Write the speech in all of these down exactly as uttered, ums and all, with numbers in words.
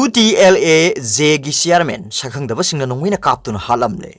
UTLA Jꯒꯤ chairman ꯁꯛꯈꯪꯗꯕꯁꯤꯡꯅ ꯅꯣꯡꯃꯩꯅ ꯀꯥꯞꯇꯨꯅ ꯍꯥꯠꯂꯝꯂꯦ꯫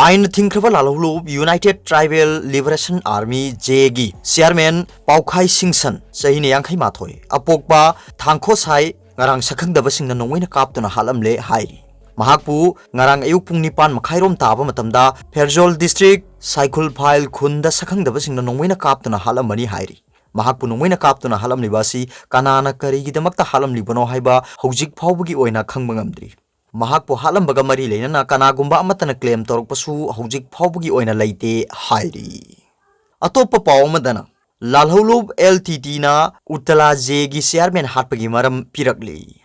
ꯑꯥꯏꯟꯅ ꯊꯤꯡꯈ꯭ꯔꯕ ꯂꯥꯜꯍꯧꯂꯨꯞ United Tribal Liberation Army, Jꯒꯤ chairman ꯄꯥꯎꯈꯥꯏ ꯁꯤꯡꯁꯟ, ꯆꯍꯤꯅ ꯌꯥꯡꯈꯩ ꯃꯥꯊꯣꯏ, ꯑꯄꯣꯛꯄ ꯊꯥꯡꯈꯣꯁꯥꯏ, ꯉꯔꯥꯡ ꯁꯛꯈꯪꯗꯕꯁꯤꯡꯅ ꯅꯣꯡꯃꯩꯅ ꯀꯥꯞꯇꯨꯅ ꯍꯥꯠꯂꯝꯂꯦ ꯍꯥꯏꯔꯤ꯫ ꯃꯍꯥꯛꯄꯨ ꯉꯔꯥꯡ ꯑꯌꯨꯛ ꯄꯨꯡ ꯅꯤꯄꯥꯟ ꯃꯈꯥꯏꯔꯣꯝ ꯇꯥꯕ ꯃꯇꯝꯗ ꯐꯦꯔꯖꯣꯜ district ꯁꯥꯏꯈꯨꯜꯐꯥꯏꯜ ꯈꯨꯟꯗ ꯁꯛꯈꯪꯗꯕꯁꯤꯡꯅ ꯅꯣꯡꯃꯩꯅ ꯀꯥꯞꯇꯨꯅ ꯍꯥꯠꯂꯝꯕꯅꯤ ꯍꯥꯏꯔꯤ꯫ ꯃꯍꯥꯛꯄꯨ ꯅꯣꯡꯃꯩꯅ ꯀꯥꯞꯇꯨꯅ ꯍꯥꯠꯂꯝꯂꯤꯕ ꯑꯁꯤ ꯀꯅꯥꯅ ꯀꯔꯤꯒꯤꯗꯃꯛꯇ ꯍꯥꯠꯂꯝꯂꯤꯕꯅꯣ ꯍꯥꯏꯕ ꯍꯧꯖꯤꯛ ꯐꯥꯎꯕꯒꯤ ꯑꯣꯏꯅ ꯈꯪꯕ ꯉꯝꯗ꯭ꯔꯤ꯫ ꯃꯍꯥꯛꯄꯨ ꯍꯥꯠꯂꯝꯕꯒ ꯃꯔꯤ ꯂꯩꯅꯅ ꯀꯅꯥꯒꯨꯝꯕ ꯑꯃꯠꯇꯅ claim ꯇꯧꯔꯛꯄꯁꯨ ꯍꯧꯖꯤꯛ ꯐꯥꯎꯕꯒꯤ ꯑꯣꯏꯅ ꯂꯩꯇꯦ ꯍꯥꯏꯔꯤ꯫ ꯑꯇꯣꯞꯄ ꯄꯥꯎ ꯑꯃꯗꯅ, ꯂꯥꯜꯍꯧꯂꯨꯞ LTTꯅ ꯎꯠꯇꯂꯥ Jꯒꯤ chairman ꯍꯥꯠꯄꯒꯤ ꯃꯔꯝ ꯄꯤꯔꯛꯂꯤ꯫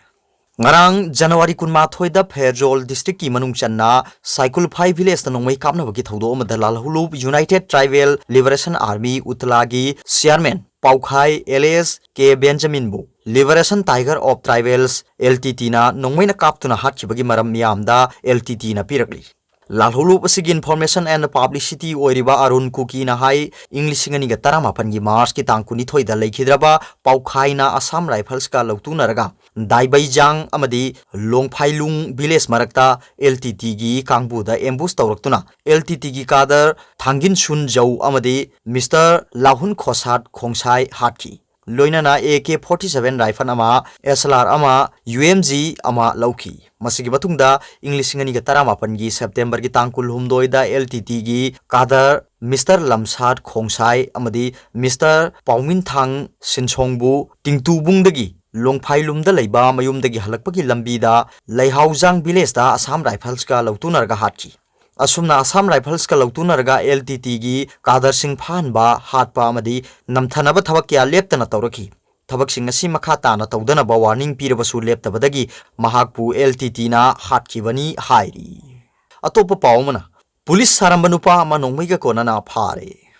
ꯉꯔꯥꯡ January ꯀꯨꯟꯃꯥꯊꯣꯏꯗ ꯐꯦꯔꯖꯣꯜ districtꯀꯤ ꯃꯅꯨꯡ ꯆꯟꯅ ꯁꯥꯏꯀꯨꯜꯐꯥꯏ villageꯇ ꯅꯣꯡꯃꯩ ꯀꯥꯞꯅꯕꯒꯤ ꯊꯧꯗꯣꯛ ꯑꯃꯗ ꯂꯥꯜꯍꯧꯂꯨꯞ United Tribal Liberation Army ꯎꯠꯇꯂꯥꯒꯤ chairman ꯄꯥꯎꯈꯥꯏ alias K ꯕꯦꯟꯖꯥꯃꯤꯟꯕꯨ Liberation Tiger of Tribals, LTTꯅ ꯅꯣꯡꯃꯩꯅ ꯀꯥꯞꯇꯨꯅ ꯍꯥꯠꯈꯤꯕꯒꯤ ꯃꯔꯝ ꯃꯤꯌꯥꯝꯗ LTTꯅ ꯄꯤꯔꯛꯂꯤ꯫ ꯂꯥꯜꯍꯧꯂꯨꯞ ꯑꯁꯤꯒꯤ information and publicity ꯑꯣꯏꯔꯤꯕ ꯑꯔꯨꯟ ꯀꯨꯀꯤꯅ ꯍꯥꯏ, ꯏꯪ ꯂꯤꯁꯤꯡ ꯑꯅꯤꯒ ꯇꯔꯥꯃꯥꯄꯟꯒꯤ Marchꯀꯤ ꯇꯥꯡ ꯀꯨꯟꯅꯤꯊꯣꯏꯗ ꯂꯩꯈꯤꯗ꯭ꯔꯕ ꯄꯥꯎꯈꯥꯏꯅ ꯑꯁꯥꯝ Riflesꯀ ꯂꯧꯇꯨꯅꯔꯒ ꯗꯥꯏꯕꯩꯖꯥꯡ ꯑꯃꯗꯤ ꯂꯣꯡꯐꯥꯏꯂꯨꯡ village ꯃꯔꯛꯇ LTTꯒꯤ ꯀꯥꯡꯕꯨꯗ ambush ꯇꯧꯔꯛꯇꯨꯅ LTTꯒꯤ cadre ꯊꯥꯡꯒꯤꯟꯁꯨꯟ ꯖꯧ ꯑꯃꯗꯤ Mister ꯂꯥꯍꯨꯟ ꯈꯣꯁꯥꯠ ꯈꯣꯡꯁꯥꯏ ꯍꯥꯠꯈꯤ꯫ ꯂꯣꯏꯅꯅ AK forty seven rifle ꯑꯃ, SLR ꯑꯃ, UMG ꯑꯃ ꯂꯧꯈꯤ꯫ ꯃꯁꯤꯒꯤ ꯃꯇꯨꯡꯗ ꯏꯪ ꯂꯤꯁꯤꯡ ꯑꯅꯤꯒ ꯇꯔꯥꯃꯥꯄꯟꯒꯤ Septemberꯒꯤ ꯇꯥꯡ ꯀꯨꯟꯍꯨꯝꯗꯣꯏꯗ LTTꯒꯤ cadre Mister ꯂꯝꯁꯥꯠ ꯈꯣꯡꯁꯥꯏ ꯑꯃꯗꯤ Mister ꯄꯥꯎꯃꯤꯟꯊꯥꯡ ꯁꯤꯟꯁꯣꯡꯕꯨ ꯇꯤꯡꯇꯨꯕꯨꯡꯗꯒꯤ ꯂꯣꯡꯐꯥꯏꯂꯨꯝꯗ ꯂꯩꯕ ꯃꯌꯨꯝꯗꯒꯤ ꯍꯜꯂꯛꯄꯒꯤ ꯂꯝꯕꯤꯗ ꯂꯩꯍꯥꯎꯖꯥꯡ villageꯇ ꯑꯁꯥꯝ Riflesꯀ ꯂꯧꯇꯨꯅꯔꯒ ꯍꯥꯠꯈꯤ꯫ ꯑꯁꯨꯝꯅ ꯑꯁꯥꯝ Riflesꯀ ꯂꯧꯇꯨꯅꯔꯒ LTTꯒꯤ cadreꯁꯤꯡ ꯐꯥꯍꯟꯕ, ꯍꯥꯠꯄ ꯑꯃꯗꯤ ꯅꯝꯊꯅꯕ ꯊꯕꯛ ꯀꯌꯥ ꯂꯦꯞꯇꯅ ꯇꯧꯔꯛꯈꯤ꯫ ꯊꯕꯛꯁꯤꯡ ꯑꯁꯤ ꯃꯈꯥ ꯇꯥꯅ ꯇꯧꯗꯅꯕ warning ꯄꯤꯔꯕꯁꯨ ꯂꯦꯞꯇꯕꯗꯒꯤ ꯃꯍꯥꯛꯄꯨ LTTꯅ ꯍꯥꯠꯈꯤꯕꯅꯤ ꯍꯥꯏꯔꯤ꯫ ꯑꯇꯣꯞꯄ ꯄꯥꯎ ꯑꯃꯅ, ꯄꯨꯂꯤꯁ ꯁꯥꯔꯝꯕ ꯅꯨꯄꯥ ꯑꯃ ꯅꯣꯡꯃꯩꯒ ꯀꯣꯟꯅꯅ ꯐꯥꯔꯦ꯫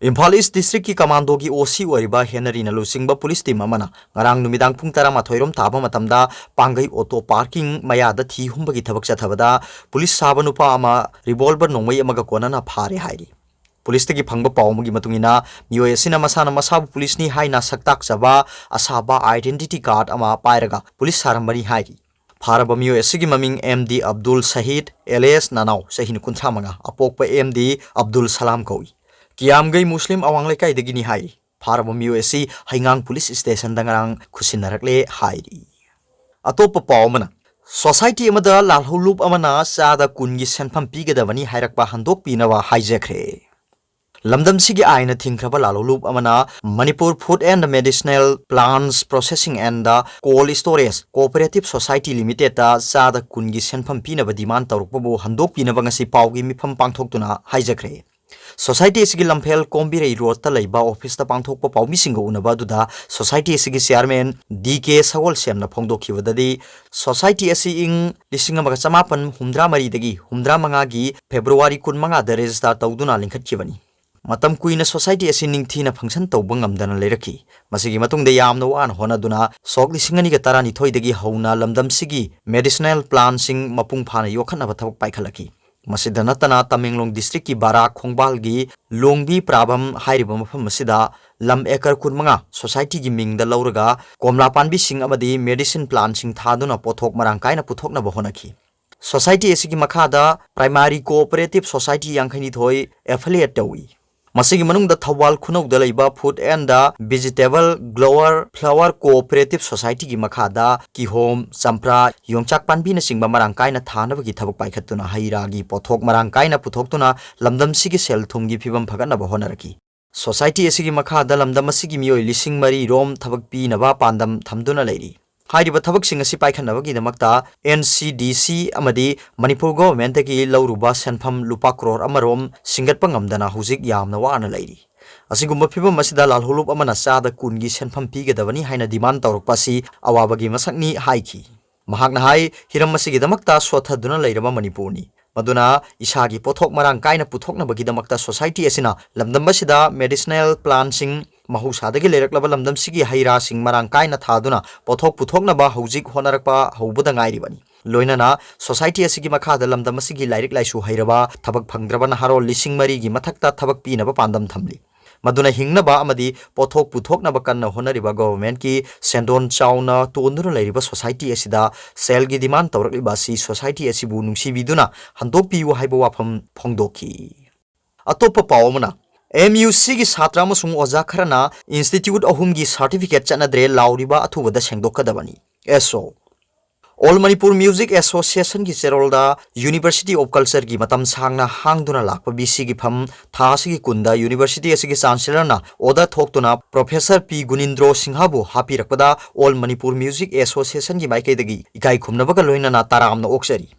ꯏꯝꯐꯥꯜ East districtꯀꯤ commandoꯒꯤ OC ꯑꯣꯏꯔꯤꯕ ꯍꯦꯅꯔꯤꯅ ꯂꯨꯆꯤꯡꯕ ꯄꯨꯂꯤꯁ team ꯑꯃꯅ ꯉꯔꯥꯡ ꯅꯨꯃꯤꯗꯥꯡ ꯄꯨꯡ ꯇꯔꯥꯃꯥꯊꯣꯏ ꯔꯣꯝ ꯇꯥꯕ ꯃꯇꯝꯗ ꯄꯥꯡꯒꯩ auto parking ꯃꯌꯥꯗ ꯊꯤ ꯍꯨꯝꯕꯒꯤ ꯊꯕꯛ ꯆꯠꯊꯕꯗ ꯄꯨꯂꯤꯁ ꯁꯥꯕ ꯅꯨꯄꯥ ꯑꯃ revolver ꯅꯣꯡꯃꯩ ꯑꯃꯒ ꯀꯣꯟꯅꯅ ꯐꯥꯔꯦ ꯍꯥꯏꯔꯤ꯫ ꯄꯨꯂꯤꯁꯇꯒꯤ ꯐꯪꯕ ꯄꯥꯎ ꯑꯃꯒꯤ ꯃꯇꯨꯡ ꯏꯟꯅ, ꯃꯤꯑꯣꯏ ꯑꯁꯤꯅ ꯃꯁꯥꯅ ꯃꯁꯥꯕꯨ ꯄꯨꯂꯤꯁꯅꯤ ꯍꯥꯏꯅ ꯁꯛꯇꯥꯛꯆꯕ ꯑꯁꯥꯕ identity card ꯑꯃ ꯄꯥꯏꯔꯒ ꯄꯨꯂꯤꯁ ꯁꯥꯔꯝꯕꯅꯤ ꯍꯥꯏꯔꯤ꯫ ꯐꯥꯔꯕ ꯃꯤꯑꯣꯏ ꯑꯁꯤꯒꯤ ꯃꯃꯤꯡ ꯑꯦꯝ ꯗꯤ ꯑꯕꯗꯨꯜ ꯁꯍꯤꯗ, alias ꯅꯅꯥꯎ, ꯆꯍꯤ ꯀꯨꯟꯊ꯭ꯔꯥ ꯃꯉꯥ, ꯑꯄꯣꯛꯄ ꯑꯦꯝ ꯗꯤ ꯑꯕꯗꯨꯜ ꯁꯂꯥꯝ ꯀꯧꯏ꯫ ꯀꯤꯌꯥꯝꯒꯩ ꯃꯨꯁꯂꯤꯝ ꯑꯋꯥꯡ ꯂꯩꯀꯥꯏꯗꯒꯤꯅꯤ ꯍꯥꯏꯔꯤ꯫ ꯐꯥꯔꯕ ꯃꯤꯑꯣꯏ ꯑꯁꯤ ꯍꯩꯉꯥꯡ ꯄꯨꯂꯤꯁ ꯁ꯭ꯇꯦꯁꯟꯗ ꯉꯔꯥꯡ ꯈꯨꯠꯁꯤꯟꯅꯔꯛꯂꯦ ꯍꯥꯏꯔꯤ꯫ ꯑꯇꯣꯞꯄ ꯄꯥꯎ ꯑꯃꯅ, ꯁꯣꯁꯥꯏꯇꯤ ꯑꯃꯗ ꯂꯥꯜꯍꯧꯂꯨꯞ ꯑꯃꯅ ꯆꯥꯗ ꯀꯨꯟꯒꯤ ꯁꯦꯟꯐꯝ ꯄꯤꯒꯗꯕꯅꯤ ꯍꯥꯏꯔꯛꯄ ꯍꯟꯗꯣꯛꯄꯤꯅꯕ ꯍꯥꯏꯖꯈ꯭ꯔꯦ꯫ ꯂꯝꯗꯝꯁꯤꯒꯤ ꯑꯥꯏꯟꯅ ꯊꯤꯡꯈ꯭ꯔꯕ ꯂꯥꯜꯍꯧꯂꯨꯞ ꯑꯃꯅ Manipur Food and Medicinal Plants Processing and Cold Storage Cooperative Society Limitedꯇ ꯆꯥꯗ ꯀꯨꯟꯒꯤ ꯁꯦꯟꯐꯝ ꯄꯤꯅꯕ demand ꯇꯧꯔꯛꯄꯕꯨ ꯍꯟꯗꯣꯛꯄꯤꯅꯕ ꯉꯁꯤ ꯄꯥꯎꯒꯤ ꯃꯤꯐꯝ ꯄꯥꯡꯊꯣꯛꯇꯨꯅ ꯍꯥꯏꯖꯈ꯭ꯔꯦ꯫ ꯁꯣꯁꯥꯏꯇꯤ ꯑꯁꯤꯒꯤ ꯂꯝꯐꯦꯜ ꯀꯣꯝꯕꯤꯔꯩ ꯔꯣꯗꯇ ꯂꯩꯕ ꯑꯣꯐꯤꯁꯇ ꯄꯥꯡꯊꯣꯛꯄ ꯄꯥꯎꯃꯤꯁꯤꯡꯒ ꯎꯅꯕ ꯑꯗꯨꯗ ꯁꯣꯁꯥꯏꯇꯤ ꯑꯁꯤꯒꯤ ꯆꯤꯌꯥꯔꯃꯦꯟ ꯗꯤ ꯀꯦ ꯁꯒꯣꯜꯁꯦꯝꯅ ꯐꯣꯡꯗꯣꯛꯈꯤꯕꯗꯗꯤ, ꯁꯣꯁꯥꯏꯇꯤ ꯑꯁꯤ ꯏꯪ ꯂꯤꯁꯤꯡ ꯑꯃꯒ ꯆꯃꯥꯄꯟ ꯍꯨꯝꯗ꯭ꯔꯥ ꯃꯔꯤꯗꯒꯤ ꯍꯨꯝꯗ꯭ꯔꯥ ꯃꯉꯥꯒꯤ ꯐꯦꯕ꯭ꯔꯨꯋꯥꯔꯤ ꯀꯨꯟꯃꯉꯥꯗ ꯔꯦꯖꯤꯁꯇꯥꯔ ꯇꯧꯗꯨꯅ ꯂꯤꯡꯈꯠꯈꯤꯕꯅꯤ꯫ ꯃꯇꯝ ꯀꯨꯏꯅ ꯁꯣꯁꯥꯏꯇꯤ ꯑꯁꯤ ꯅꯤꯡꯊꯤꯅ ꯐꯪꯁꯟ ꯇꯧꯕ ꯉꯝꯗꯅ ꯂꯩꯔꯛꯈꯤ꯫ ꯃꯁꯤꯒꯤ ꯃꯇꯨꯡꯗ ꯌꯥꯝꯅ ꯋꯥꯅ ꯍꯣꯠꯅꯗꯨꯅ ꯁꯣꯛ ꯂꯤꯁꯤꯡ ꯑꯅꯤꯒ ꯇꯔꯥꯅꯤꯊꯣꯏꯗꯒꯤ ꯍꯧꯅ ꯂꯝꯗꯝꯁꯤꯒꯤ ꯃꯦꯗꯤꯁꯤꯅꯦꯜ ꯄ꯭ꯂꯥꯟꯁꯤꯡ ꯃꯄꯨꯡ ꯐꯥꯅ ꯌꯣꯛꯈꯠꯅꯕ ꯊꯕꯛ ꯄꯥꯏꯈꯠꯂꯛꯈꯤ꯫ ꯃꯁꯤꯗ ꯅꯠꯇꯅ ꯇꯃꯦꯡꯂꯣꯡ ꯗꯤꯁꯇ꯭ꯔꯤꯛꯀꯤ ꯕꯥꯔꯥ ꯈꯣꯡꯕꯥꯜꯒꯤ ꯂꯣꯡꯕꯤ ꯄ꯭ꯔꯥꯕꯝ ꯍꯥꯏꯔꯤꯕ ꯃꯐꯝ ꯑꯁꯤꯗ ꯂꯝ ꯑꯦꯀꯔ ꯀꯨꯟꯃꯉꯥ ꯁꯣꯁꯥꯏꯇꯤꯒꯤ ꯃꯤꯡꯗ ꯂꯧꯔꯒ ꯀꯣꯝꯂꯥ ꯄꯥꯟꯕꯤꯁꯤꯡ ꯑꯃꯗꯤ ꯃꯦꯗꯤꯁꯤꯟ ꯄ꯭ꯂꯥꯟꯁꯤꯡ ꯊꯥꯗꯨꯅ ꯄꯣꯠꯊꯣꯛ ꯃꯔꯥꯡ ꯀꯥꯏꯅ ꯄꯨꯊꯣꯛꯅꯕ ꯍꯣꯠꯅꯈꯤ꯫ ꯁꯣꯁꯥꯏꯇꯤ ꯑꯁꯤꯒꯤ ꯃꯈꯥꯗ ꯄ꯭ꯔꯥꯏꯃꯥꯔꯤ ꯀꯣꯑꯣꯄꯔꯦꯇꯤꯚ ꯁꯣꯁꯥꯏꯇꯤ ꯌꯥꯡꯈꯩꯅꯤꯊꯣꯏ ꯑꯦꯐꯤꯂꯤꯌꯦꯠ ꯇꯧꯏ꯫ ꯃꯁꯤꯒꯤ ꯃꯅꯨꯡꯗ ꯊꯧꯕꯥꯜ ꯈꯨꯅꯧꯗ ꯂꯩꯕ Food and Vegetable Grower Flower Cooperative Societyꯒꯤ ꯃꯈꯥꯗ ꯀꯤꯍꯣꯝ, ꯆꯝꯄ꯭ꯔꯥ, ꯌꯣꯡꯆꯥꯛ ꯄꯥꯟꯕꯤꯅꯆꯤꯡꯕ ꯃꯔꯥꯡ ꯀꯥꯏꯅ ꯊꯥꯅꯕꯒꯤ ꯊꯕꯛ ꯄꯥꯏꯈꯠꯇꯨꯅ ꯍꯩ ꯔꯥꯒꯤ ꯄꯣꯠꯊꯣꯛ ꯃꯔꯥꯡ ꯀꯥꯏꯅ ꯄꯨꯊꯣꯛꯇꯨꯅ ꯂꯝꯗꯝꯁꯤꯒꯤ ꯁꯦꯜ ꯊꯨꯝꯒꯤ ꯐꯤꯕꯝ ꯐꯒꯠꯅꯕ ꯍꯣꯠꯅꯔꯛꯈꯤ꯫ ꯁꯣꯁꯥꯏꯇꯤ ꯑꯁꯤꯒꯤ ꯃꯈꯥꯗ ꯂꯝꯗꯝ ꯑꯁꯤꯒꯤ ꯃꯤꯑꯣꯏ ꯂꯤꯁꯤꯡ ꯃꯔꯤ ꯔꯣꯝ ꯊꯕꯛ ꯄꯤꯅꯕ ꯄꯥꯟꯗꯝ ꯊꯝꯗꯨꯅ ꯂꯩꯔꯤ꯫ ꯍꯥꯏꯔꯤꯕ ꯊꯕꯛꯁꯤꯡ ꯑꯁꯤ ꯄꯥꯏꯈꯠꯅꯕꯒꯤꯗꯃꯛꯇ ꯑꯦꯟ ꯁꯤ ꯗꯤ ꯁꯤ ꯑꯃꯗꯤ ꯃꯅꯤꯄꯨꯔ ꯒꯣꯚꯔꯟꯃꯦꯟꯠꯇꯒꯤ ꯂꯧꯔꯨꯕ ꯁꯦꯟꯐꯝ ꯂꯨꯄꯥ ꯀ꯭ꯔꯣꯔ ꯑꯃ ꯔꯣꯝ ꯁꯤꯡꯒꯠꯄ ꯉꯝꯗꯅ ꯍꯧꯖꯤꯛ ꯌꯥꯝꯅ ꯋꯥꯅ ꯂꯩꯔꯤ꯫ ꯑꯁꯤꯒꯨꯝꯕ ꯐꯤꯕꯝ ꯑꯁꯤꯗ ꯂꯥꯜꯍꯧꯂꯨꯞ ꯑꯃꯅ ꯆꯥꯗ ꯀꯨꯟꯒꯤ ꯁꯦꯟꯐꯝ ꯄꯤꯒꯗꯕꯅꯤ ꯍꯥꯏꯅ demand ꯇꯧꯔꯛꯄ ꯑꯁꯤ ꯑꯋꯥꯕꯒꯤ ꯃꯁꯛꯅꯤ ꯍꯥꯏꯈꯤ꯫ ꯃꯍꯥꯛꯅ ꯍꯥꯏ, ꯍꯤꯔꯝ ꯑꯁꯤꯒꯤꯗꯃꯛꯇ ꯁꯣꯠꯊꯗꯨꯅ ꯂꯩꯔꯕ ꯃꯅꯤꯄꯨꯔꯅꯤ꯫ ꯃꯗꯨꯅ ꯏꯁꯥꯒꯤ ꯄꯣꯠꯊꯣꯛ ꯃꯔꯥꯡ ꯀꯥꯏꯅ ꯄꯨꯊꯣꯛꯅꯕꯒꯤꯗꯃꯛꯇ ꯁꯣꯁꯥꯏꯇꯤ ꯑꯁꯤꯅ ꯂꯝꯗꯝ ꯑꯁꯤꯗ ꯃꯦꯗꯤꯁꯤꯅꯦꯜ ꯄ꯭ꯂꯥꯟꯁꯤꯡ, ꯃꯍꯧꯁꯥꯗꯒꯤ ꯂꯩꯔꯛꯂꯕ ꯂꯝꯗꯝꯁꯤꯒꯤ ꯍꯩ ꯔꯥꯁꯤꯡ ꯃꯔꯥꯡ ꯀꯥꯏꯅ ꯊꯥꯗꯨꯅ ꯄꯣꯠꯊꯣꯛ ꯄꯨꯊꯣꯛꯅꯕ ꯍꯧꯖꯤꯛ ꯍꯣꯠꯅꯔꯛꯄ ꯍꯧꯕꯗ ꯉꯥꯏꯔꯤꯕꯅꯤ꯫ ꯂꯣꯏꯅꯅ ꯁꯣꯁꯥꯏꯇꯤ ꯑꯁꯤꯒꯤ ꯃꯈꯥꯗ ꯂꯝꯗꯝ ꯑꯁꯤꯒꯤ ꯂꯥꯏꯔꯤꯛ ꯂꯥꯏꯁꯨ ꯍꯩꯔꯕ ꯊꯕꯛ ꯐꯪꯗ꯭ꯔꯕ ꯅꯍꯥꯔꯣꯜ ꯂꯤꯁꯤꯡ ꯃꯔꯤꯒꯤ ꯃꯊꯛꯇ ꯊꯕꯛ ꯄꯤꯅꯕ ꯄꯥꯟꯗꯝ ꯊꯝꯂꯤ꯫ ꯃꯗꯨꯅ ꯍꯤꯡꯅꯕ ꯑꯃꯗꯤ ꯄꯣꯠꯊꯣꯛ ꯄꯨꯊꯣꯛꯅꯕ ꯀꯟꯅ ꯍꯣꯠꯅꯔꯤꯕ ꯒꯣꯚꯔꯟꯃꯦꯟꯠꯀꯤ ꯁꯦꯟꯗꯣꯟ ꯆꯥꯎꯅ ꯇꯣꯟꯗꯨꯅ ꯂꯩꯔꯤꯕ ꯁꯣꯁꯥꯏꯇꯤ ꯑꯁꯤꯗ ꯁꯦꯜꯒꯤ ꯗꯤꯃꯥꯟ ꯇꯧꯔꯛꯂꯤꯕ ꯑꯁꯤ ꯁꯣꯁꯥꯏꯇꯤ ꯑꯁꯤꯕꯨ ꯅꯨꯡꯁꯤꯕꯤꯗꯨꯅ ꯍꯟꯗꯣꯛꯄꯤꯌꯨ ꯍꯥꯏꯕ ꯋꯥꯐꯝ ꯐꯣꯡꯗꯣꯛꯈꯤ꯫ ꯑꯇꯣꯞꯄ ꯄꯥꯎ ꯑꯃꯅ, ꯑꯦꯝ ꯌꯨ ꯁꯤꯒꯤ ꯁꯥꯇ꯭ꯔ ꯑꯃꯁꯨꯡ ꯑꯣꯖꯥ ꯈꯔꯅ ꯏꯟꯁꯇꯤꯇ꯭ꯌꯨꯠ ꯑꯍꯨꯝꯒꯤ ꯁꯥꯔꯇꯤꯐꯤꯀꯦꯠ ꯆꯠꯅꯗ꯭ꯔꯦ, ꯂꯥꯎꯔꯤꯕ ꯑꯊꯨꯕꯗ ꯁꯦꯡꯗꯣꯛꯀꯗꯕꯅꯤ꯫ ꯑꯦꯁ ꯑꯣ꯫ All Manipur Music Associationꯒꯤ ꯆꯦꯔꯣꯜꯗ University of Cultureꯒꯤ ꯃꯇꯝ ꯁꯥꯡꯅ ꯍꯥꯡꯗꯨꯅ ꯂꯥꯛꯄ ꯕꯤ ꯁꯤꯒꯤ ꯐꯝ ꯊꯥ ꯑꯁꯤꯒꯤ ꯀꯨꯟꯗ ꯌꯨꯅꯤꯚꯔꯁꯤꯇꯤ ꯑꯁꯤꯒꯤ ꯆꯥꯟꯁꯦꯂꯔꯅ ꯑꯣꯔꯗꯔ ꯊꯣꯛꯇꯨꯅ ꯄ꯭ꯔꯣꯐꯦꯁꯔ ꯄꯤ ꯒꯨꯅꯤꯟꯗ꯭ꯔꯣ ꯁꯤꯡꯍꯕꯨ ꯍꯥꯞꯄꯤꯔꯛꯄꯗ All Manipur Music Associationꯒꯤ ꯃꯥꯏꯀꯩꯗꯒꯤ ꯏꯀꯥꯏ ꯈꯨꯝꯅꯕꯒ ꯂꯣꯏꯅꯅ ꯇꯔꯥꯝꯅ ꯑꯣꯛꯆꯔꯤ꯫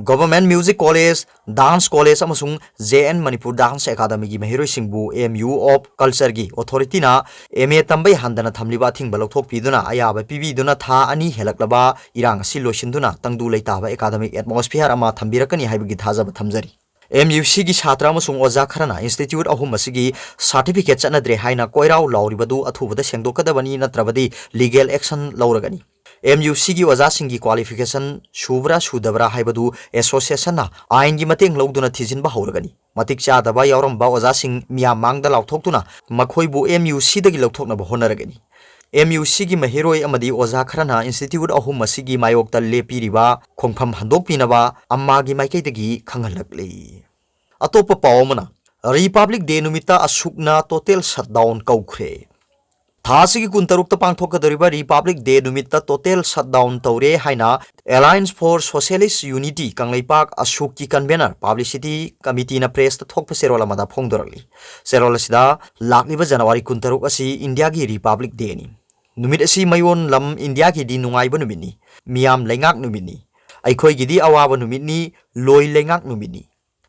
Government Music College, Dance College ꯑꯃꯁꯨꯡ J N Manipur Dance Academyꯒꯤ ꯃꯍꯩꯔꯣꯏꯁꯤꯡꯕꯨ M U of Cultureꯒꯤ ꯑꯣꯊꯣꯔꯤꯇꯤꯅ M A ꯇꯝꯕ ꯌꯥꯍꯟꯗꯅ ꯊꯝꯂꯤꯕ ꯑꯊꯤꯡꯕ ꯂꯧꯊꯣꯛꯄꯤꯗꯨꯅ ꯑꯌꯥꯕ ꯄꯤꯕꯤꯗꯨꯅ ꯊꯥ ꯑꯅꯤ ꯍꯦꯜꯂꯛꯂꯕ ꯏꯔꯥꯡ ꯑꯁꯤ ꯂꯣꯏꯁꯤꯟꯗꯨꯅ ꯇꯪꯗꯨ ꯂꯩꯇꯥꯕ academic atmosphere ꯑꯃ ꯊꯝꯕꯤꯔꯛꯀꯅꯤ ꯍꯥꯏꯕꯒꯤ ꯊꯥꯖꯕ ꯊꯝꯖꯔꯤ꯫ M U Cꯒꯤ ꯁꯥꯇ꯭ꯔ ꯑꯃꯁꯨꯡ ꯑꯣꯖꯥ ꯈꯔꯅ ꯏꯟꯁꯇꯤꯇ꯭ꯌꯨꯠ ꯑꯍꯨꯝ ꯑꯁꯤꯒꯤ ꯁꯥꯔꯇꯤꯐꯤꯀꯦꯠ ꯆꯠꯅꯗ꯭ꯔꯦ ꯍꯥꯏꯅ ꯀꯣꯏꯔꯥꯎ ꯂꯥꯎꯔꯤꯕꯗꯨ ꯑꯊꯨꯕꯗ ꯁꯦꯡꯗꯣꯛꯀꯗꯕꯅꯤ, ꯅꯠꯇ꯭ꯔꯕꯗꯤ ꯂꯤꯒꯦꯜ ꯑꯦꯛꯁꯟ ꯂꯧꯔꯒꯅꯤ꯫ M U Cꯒꯤ ꯑꯣꯖꯥꯁꯤꯡꯒꯤ ꯀ꯭ꯋꯥꯂꯤꯐꯤꯀꯦꯁꯟ ꯁꯨꯕ꯭ꯔꯥ ꯁꯨꯗꯕ꯭ꯔꯥ ꯍꯥꯏꯕꯗꯨ ꯑꯦꯁꯣꯁꯤꯌꯦꯁꯟꯅ ꯑꯥꯏꯟꯒꯤ ꯃꯇꯦꯡ ꯂꯧꯗꯨꯅ ꯊꯤꯖꯤꯟꯕ ꯍꯧꯔꯒꯅꯤ꯫ ꯃꯇꯤꯛ ꯆꯥꯗꯕ ꯌꯥꯎꯔꯝꯕ ꯑꯣꯖꯥꯁꯤꯡ ꯃꯤꯌꯥꯝ ꯃꯥꯡꯗ ꯂꯥꯎꯊꯣꯛꯇꯨꯅ ꯃꯈꯣꯏꯕꯨ M U Cꯗꯒꯤ ꯂꯧꯊꯣꯛꯅꯕ ꯍꯣꯠꯅꯔꯒꯅꯤ꯫ M U Cꯒꯤ ꯃꯍꯩꯔꯣꯏ ꯑꯃꯗꯤ ꯑꯣꯖꯥ ꯈꯔꯅ ꯏꯟꯁꯇꯤꯇ꯭ꯌꯨꯠ ꯑꯍꯨꯝ ꯑꯁꯤꯒꯤ ꯃꯥꯌꯣꯛꯇ ꯂꯦꯞꯄꯤꯔꯤꯕ ꯈꯣꯡꯐꯝ ꯍꯟꯗꯣꯛꯄꯤꯅꯕ ꯑꯝꯃꯥꯒꯤ ꯃꯥꯏꯀꯩꯗꯒꯤ ꯈꯪꯍꯜꯂꯛꯂꯤ꯫ ꯑꯇꯣꯞꯄ ꯄꯥꯎ ꯑꯃꯅ, ꯔꯤꯄꯕ꯭ꯂꯤꯛ ꯗꯦ ꯅꯨꯃꯤꯠꯇ ꯑꯁꯨꯛꯅ ꯇꯣꯇꯦꯜ ꯁꯠꯗꯥꯎꯟ ꯀꯧꯈ꯭ꯔꯦ꯫ ꯊꯥ ꯑꯁꯤꯒꯤ ꯀꯨꯟꯇꯔꯨꯛꯇ ꯄꯥꯡꯊꯣꯛꯀꯗꯧꯔꯤꯕ ꯔꯤꯄꯕ꯭ꯂꯤꯛ ꯗꯦ ꯅꯨꯃꯤꯠꯇ ꯇꯣꯇꯦꯜ ꯁꯠꯗꯥꯎꯟ ꯇꯧꯔꯦ ꯍꯥꯏꯅ Alliance for Socialist Unity Kangleipak ꯑꯁꯨꯛꯀꯤ ꯀꯟꯚꯦꯅꯔ ꯄꯕ꯭ꯂꯤꯁꯤꯇꯤ ꯀꯃꯤꯇꯤꯅ ꯄ꯭ꯔꯦꯁꯇ ꯊꯣꯛꯄ ꯆꯦꯔꯣꯜ ꯑꯃꯗ ꯐꯣꯡꯗꯣꯔꯛꯂꯤ꯫ ꯆꯦꯔꯣꯜ ꯑꯁꯤꯗ ꯂꯥꯛꯂꯤꯕ ꯖꯅꯋꯥꯔꯤ ꯀꯨꯟꯇꯔꯨꯛ ꯑꯁꯤ ꯏꯟꯗꯤꯌꯥꯒꯤ ꯔꯤꯄꯕ꯭ꯂꯤꯛ ꯗꯦꯅꯤ꯫ ꯅꯨꯃꯤꯠ ꯑꯁꯤ ꯃꯌꯣꯟ ꯂꯝ ꯏꯟꯗꯤꯌꯥꯒꯤꯗꯤ ꯅꯨꯡꯉꯥꯏꯕ ꯅꯨꯃꯤꯠꯅꯤ, ꯃꯤꯌꯥꯝ ꯂꯩꯉꯥꯛ ꯅꯨꯃꯤꯠꯅꯤ꯫ ꯑꯩꯈꯣꯏꯒꯤꯗꯤ ꯑꯋꯥꯕ ꯅꯨꯃꯤꯠꯅꯤ, ꯂꯣꯏ ꯂꯩꯉꯥꯛ ꯅꯨꯃꯤꯠꯅꯤ꯫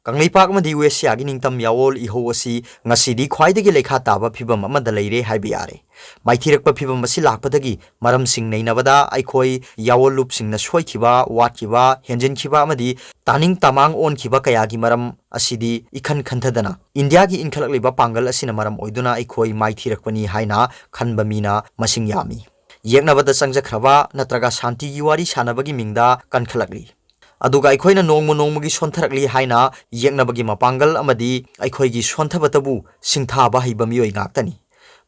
ꯀꯪꯂꯩꯄꯥꯛ ꯑꯃꯗꯤ ꯋꯦꯁꯤꯌꯥꯒꯤ ꯅꯤꯡꯇꯝ ꯌꯥꯑꯣꯜ ꯏꯍꯧ ꯑꯁꯤ ꯉꯁꯤꯗꯤ ꯈ꯭ꯋꯥꯏꯗꯒꯤ ꯂꯩꯈꯥ ꯇꯥꯕ ꯐꯤꯕꯝ ꯑꯃꯗ ꯂꯩꯔꯦ ꯍꯥꯏꯕ ꯌꯥꯔꯦ꯫ ꯃꯥꯏꯊꯤꯔꯛꯄ ꯐꯤꯕꯝ ꯑꯁꯤ ꯂꯥꯛꯄꯗꯒꯤ ꯃꯔꯝꯁꯤꯡ ꯅꯩꯅꯕꯗ ꯑꯩꯈꯣꯏ ꯌꯥꯑꯣꯜꯂꯨꯞꯁꯤꯡꯅ ꯁꯣꯏꯈꯤꯕ, ꯋꯥꯠꯈꯤꯕ, ꯍꯦꯟꯖꯤꯟꯈꯤꯕ ꯑꯃꯗꯤ ꯇꯥꯅꯤꯡ ꯇꯃꯥꯡ ꯑꯣꯟꯈꯤꯕ ꯀꯌꯥꯒꯤ ꯃꯔꯝ ꯑꯁꯤꯗꯤ ꯏꯈꯟ ꯈꯟꯊꯗꯅ ꯏꯟꯗꯤꯌꯥꯒꯤ ꯏꯟꯈꯠꯂꯛꯂꯤꯕ ꯄꯥꯡꯒꯜ ꯑꯁꯤꯅ ꯃꯔꯝ ꯑꯣꯏꯗꯨꯅ ꯑꯩꯈꯣꯏ ꯃꯥꯏꯊꯤꯔꯛꯄꯅꯤ ꯍꯥꯏꯅ ꯈꯟꯕ ꯃꯤꯅ ꯃꯁꯤꯡ ꯌꯥꯝꯃꯤ꯫ ꯌꯦꯛꯅꯕꯗ ꯆꯪꯖꯈ꯭ꯔꯕ ꯅꯠꯇ꯭ꯔꯒ ꯁꯥꯟꯇꯤꯒꯤ ꯋꯥꯔꯤ ꯁꯥꯟꯅꯕꯒꯤ ꯃꯤꯡꯗ ꯀꯟꯈꯠꯂꯛꯂꯤ꯫ ꯑꯗꯨꯒ ꯑꯩꯈꯣꯏꯅ ꯅꯣꯡꯃ ꯅꯣꯡꯃꯒꯤ ꯁꯣꯟꯊꯔꯛꯂꯤ ꯍꯥꯏꯅ ꯌꯦꯛꯅꯕꯒꯤ ꯃꯄꯥꯡꯒꯜ ꯑꯃꯗꯤ ꯑꯩꯈꯣꯏꯒꯤ ꯁꯣꯟꯊꯕꯇꯕꯨ ꯁꯤꯡꯊꯥꯕ ꯍꯩꯕ ꯃꯤꯑꯣꯏ ꯉꯥꯛꯇꯅꯤ꯫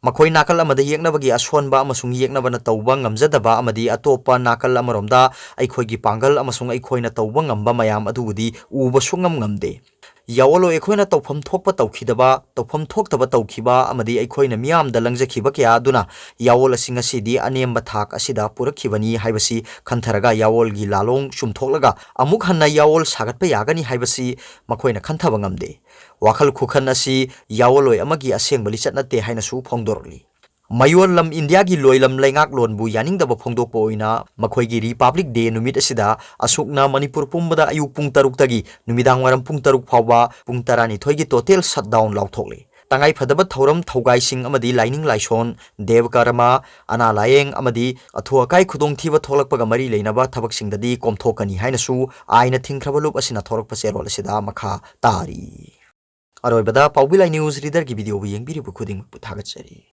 ꯃꯈꯣꯏ ꯅꯥꯀꯜ ꯑꯃꯗ ꯌꯦꯛꯅꯕꯒꯤ ꯑꯁꯣꯟꯕ ꯑꯃꯁꯨꯡ ꯌꯦꯛꯅꯕꯅ ꯇꯧꯕ ꯉꯝꯖꯗꯕ ꯑꯃꯗꯤ ꯑꯇꯣꯞꯄ ꯅꯥꯀꯜ ꯑꯃꯔꯣꯝꯗ ꯑꯩꯈꯣꯏꯒꯤ ꯄꯥꯡꯒꯜ ꯑꯃꯁꯨꯡ ꯑꯩꯈꯣꯏꯅ ꯇꯧꯕ ꯉꯝꯕ ꯃꯌꯥꯝ ꯑꯗꯨꯕꯨꯗꯤ ꯎꯕ ꯁꯨꯡꯉꯝ ꯉꯝꯗꯦ꯫ ꯌꯥꯑꯣꯜꯂꯣꯏ ꯑꯩꯈꯣꯏꯅ ꯇꯧꯐꯝ ꯊꯣꯛꯄ ꯇꯧꯈꯤꯗꯕ, ꯇꯧꯐꯝ ꯊꯣꯛꯇꯕ ꯇꯧꯈꯤꯕ ꯑꯃꯗꯤ ꯑꯩꯈꯣꯏꯅ ꯃꯤꯌꯥꯝꯗ ꯂꯪꯖꯈꯤꯕ ꯀꯌꯥ ꯑꯗꯨꯅ ꯌꯥꯑꯣꯜ ꯑꯁꯤ ꯉꯁꯤꯗꯤ ꯑꯅꯦꯝꯕ ꯊꯥꯛ ꯑꯁꯤꯗ ꯄꯨꯔꯛꯈꯤꯕꯅꯤ ꯍꯥꯏꯕꯁꯤ ꯈꯟꯊꯔꯒ ꯌꯥꯑꯣꯜꯒꯤ ꯂꯥꯂꯣꯡ ꯆꯨꯝꯊꯣꯛꯂꯒ ꯑꯃꯨꯛ ꯍꯟꯅ ꯌꯥꯑꯣꯜ ꯁꯥꯒꯠꯄ ꯌꯥꯒꯅꯤ ꯍꯥꯏꯕꯁꯤ ꯃꯈꯣꯏꯅ ꯈꯟꯊꯕ ꯉꯝꯗꯦ꯫ ꯋꯥꯈꯜ ꯈꯨꯈꯟ ꯑꯁꯤ ꯌꯥꯑꯣꯜꯂꯣꯏ ꯑꯃꯒꯤ ꯑꯁꯦꯡꯕ ꯂꯤꯆꯠ ꯅꯠꯇꯦ ꯍꯥꯏꯅꯁꯨ ꯐꯣꯡꯗꯣꯔꯛꯂꯤ꯫ ꯃꯌꯣꯜ ꯂꯝ ꯏꯟꯗꯤꯌꯥꯒꯤ ꯂꯣꯏꯂꯝ ꯂꯩꯉꯥꯛꯂꯣꯟꯕꯨ ꯌꯥꯅꯤꯡꯗꯕ ꯐꯣꯡꯗꯣꯛꯄ ꯑꯣꯏꯅ ꯃꯈꯣꯏꯒꯤ ꯔꯤꯄꯕ꯭ꯂꯤꯛ ꯗꯦ ꯅꯨꯃꯤꯠ ꯑꯁꯤꯗ ꯑꯁꯨꯛꯅ ꯃꯅꯤꯄꯨꯔ ꯄꯨꯝꯕꯗ ꯑꯌꯨꯛ ꯄꯨꯡ ꯇꯔꯨꯛꯇꯒꯤ ꯅꯨꯃꯤꯗꯥꯡ ꯋꯥꯏꯔꯝ ꯄꯨꯡ ꯇꯔꯨꯛ ꯐꯥꯎꯕ ꯄꯨꯡ ꯇꯔꯥꯅꯤꯊꯣꯏꯒꯤ ꯇꯣꯇꯦꯜ ꯁꯠꯗꯥꯎꯟ ꯂꯥꯎꯊꯣꯛꯂꯦ꯫ ꯇꯉꯥꯏ ꯐꯗꯕ ꯊꯧꯔꯝ ꯊꯧꯒꯥꯏꯁꯤꯡ ꯑꯃꯗꯤ ꯂꯥꯏꯅꯤꯡ ꯂꯥꯏꯁꯣꯟ, ꯗꯦꯕ ꯀꯔꯃ, ꯑꯅꯥ ꯂꯥꯌꯦꯡ ꯑꯃꯗꯤ ꯑꯊꯨ ꯑꯀꯥꯏ ꯈꯨꯗꯣꯡꯊꯤꯕ ꯊꯣꯛꯂꯛꯄꯒ ꯃꯔꯤ ꯂꯩꯅꯕ ꯊꯕꯛꯁꯤꯡꯗꯗꯤ ꯀꯣꯝꯊꯣꯛꯀꯅꯤ ꯍꯥꯏꯅꯁꯨ ꯑꯥꯏꯟꯅ ꯊꯤꯡꯈ꯭ꯔꯕ ꯂꯨꯞ ꯑꯁꯤꯅ ꯊꯣꯔꯛꯄ ꯆꯦꯔꯣꯜ ꯑꯁꯤꯗ ꯃꯈꯥ ꯇꯥꯔꯤ꯫ ꯑꯔꯣꯏꯕꯗ ꯄꯥꯎꯕꯤ ꯂꯥꯏ ꯅ꯭ꯌꯨꯁ ꯔꯤꯗꯔꯒꯤ ꯚꯤꯗꯤꯑꯣꯕꯨ ꯌꯦꯡꯕꯤꯔꯤꯕ ꯈꯨꯗꯤꯡꯃꯛꯄꯨ ꯊꯥꯒꯠꯆꯔꯤ꯫